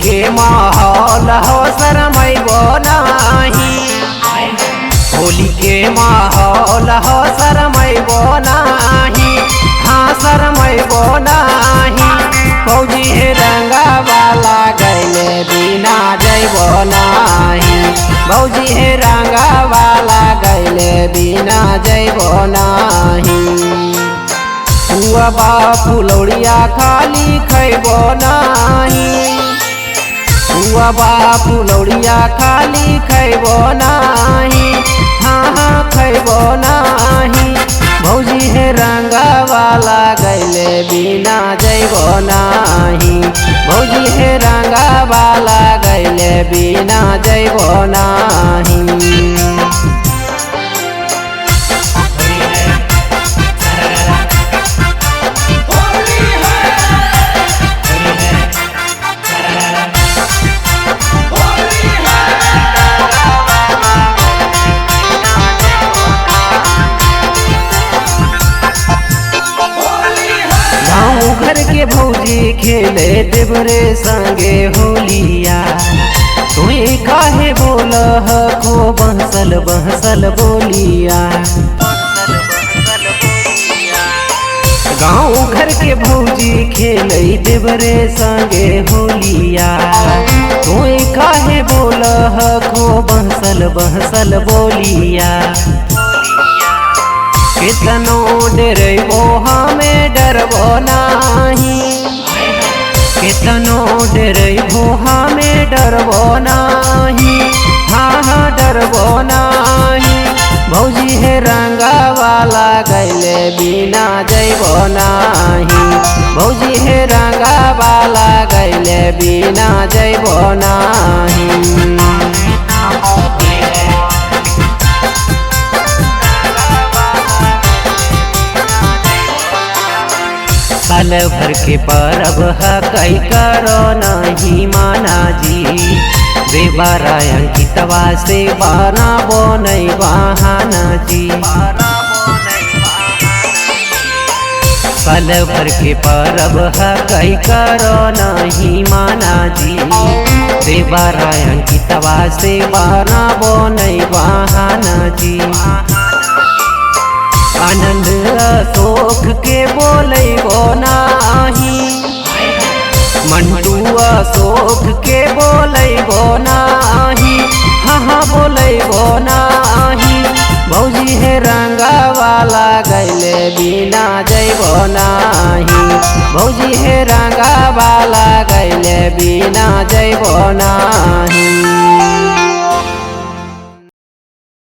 के माहौल हो शरमैबो नाही। होली के माहौल हो शरमैबो नाही, हाँ शरमैबो नाही। भौजी हे रंगा वाला गैले बिना जैबो नाही। भौजी हे रंगा वाला गैले बिना जैबो नाही। पुआ बा फुलौड़िया खाली खैबो नाही। पुआ बा फुलौड़िया खाली खैबो नाही, हाँ हाँ खैबो नाही। भौजी हे रंगा वाला गैले बिना जैबो नाही। भौजी हे रंगा वाला गैले बिना जैबो नाही। घर के भौजी खेले देवरे संगे होलिया, तुई काहे बोल को बहसल बहसल बोलिया। गाँव घर के भौजी खेले देवरे संगे होलिया, तुई काहे बोल को बहसल बहसल बोलिया। कितनो डरबो हमें डरबो नाही। कितनो डरबो हमें डरबो नाही, हाँ हाँ डरबो नाही। भौजी हे रंगा वाला गैले बिना जैबो नाही। भौजी हे रंगा वाला गैले बिना जैबो नाही। साल भर के परब है कई करो नहीं माना जी। देवरा अंकितवा से बनाबो नहीं बहाना जी। साल भर के परब है कई करो नहीं माना जी। देवरा अंकितवा से बनाबो नहीं बहाना जी। आनंद अशोक के बोलैबो नाही। मंटू अशोक के बोलैबो नाही, हाँ हाँ बोलैबो नाही। भौजी हे रंगा वाला गैले बिना जैबो नाही। भौजी हे रंगा वाला गैले बिना जैबो नाही।